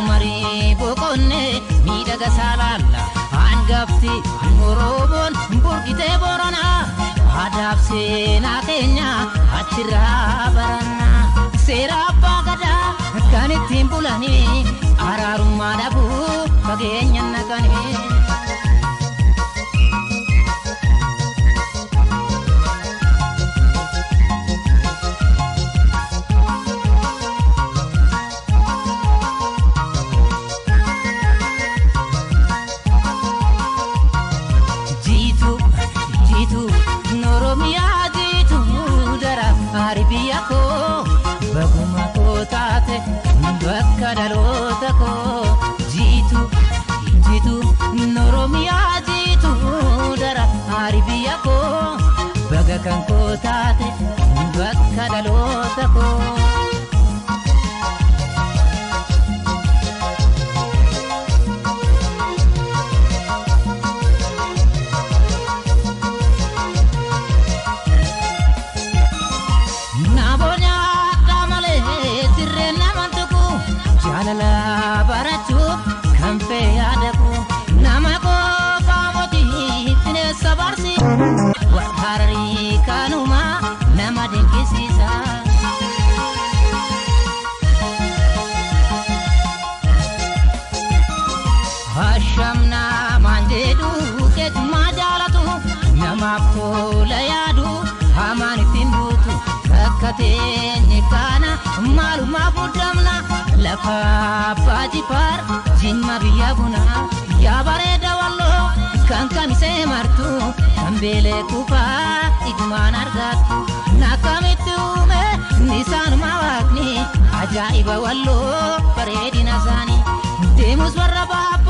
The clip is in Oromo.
Umarii boqonne miidhaga saalaalla hangafti Oromoon burqitee Booranaa aadaaf seenaa keenya achirraa baranna. Seera abbaa gadaa kan ittiin bulanii araarummaa dhabuu fageenya naqanii. Jiitu jiitu Oromiyaa jiitu dara hari biyya koo baguma koo taate bakka dhaloota koo. Jiitu jiitu Oromiyaa jiitu dara hari biyya koo baga kan koo taate bakka dhaloota koo. Namoonni malee sirreen nama tuqu jaalala barachuuf kan fayyadamu nama qofaa mootii bineensa barsiisa hararii kanuma nama dinqisiisa. Hashamnaa maan jedhu keetumaa jaalatu namaaf tola yaadu hamaan ittiin buutu bakka teenye kana maalumaaf muddamna lafa abbaa jifaar jimma biyya bunaa yaa bareeda walloo kan kamisee martu kan beelee kufaa igumaan argattu nakkamitti uume nisaanuma waaqni ajaa'iba walloo bareedina isaanii deemus warra baabaa.